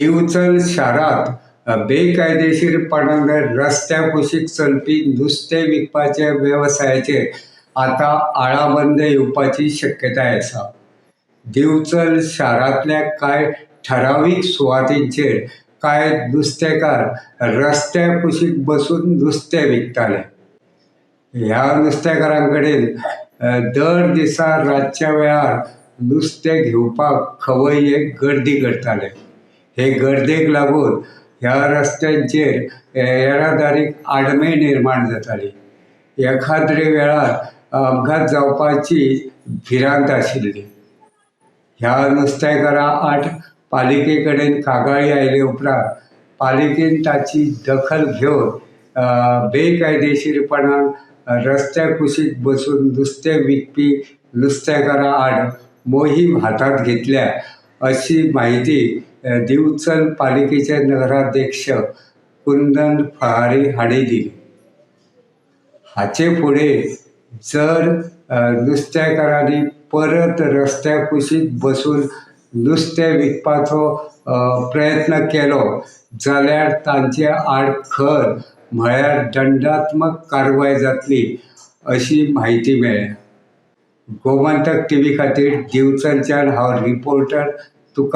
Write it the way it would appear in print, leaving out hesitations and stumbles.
दिवचल शारांत बेकायदेशीरपणान रस्त्या कुशीक चलपी नुस्तें विकपाच्या वेवसायाचेर आतां आळाबंद येवपाची शक्यताय आसा. दिवचल शारांतल्या कांय ठरावीक सुवातींचेर कांय नुस्तेकार रस्त्या कुशीक बसून नुस्तें विकताले. ह्या नुस्तेकारां कडेन दर दिसा रातच्या वेळार नुस्तें घेवपाक खवय्ये गर्दी करताले. हे गर्देक लागून ह्या रस्त्यांचेर येरादारीक आडमेळ निर्माण जाताली. एखाद्रे वेळार अपघात जावपाची भिरांत आशिल्ली. ह्या नुस्तेकारां आड पालिके कडेन कागाळी आयले उपरांत पालिकेन ताची दखल घेवन बेकायदेशीरपणान रस्त्या कुशीक बसून नुस्तें विकपी नुस्तेकारां आड मोहीम हातांत घेतल्या अशी म्हायती दिवचल पालिकेचे नगराध्यक्ष कुंदन फळारी हांणी दिली. हाचे फुडें जर नुस्तेकारांनी परत रस्त्या कुशीक बसून नुस्तें विकपाचो प्रयत्न केलो जाल्यार तांचे आड खर म्हळ्यार दंडात्मक कारवाय जातली अशी म्हायती मेळ्ळ्या. गोमंतक टीव्ही खातीर दिवचलच्यान हांव रिपोर्टर तुकाराम.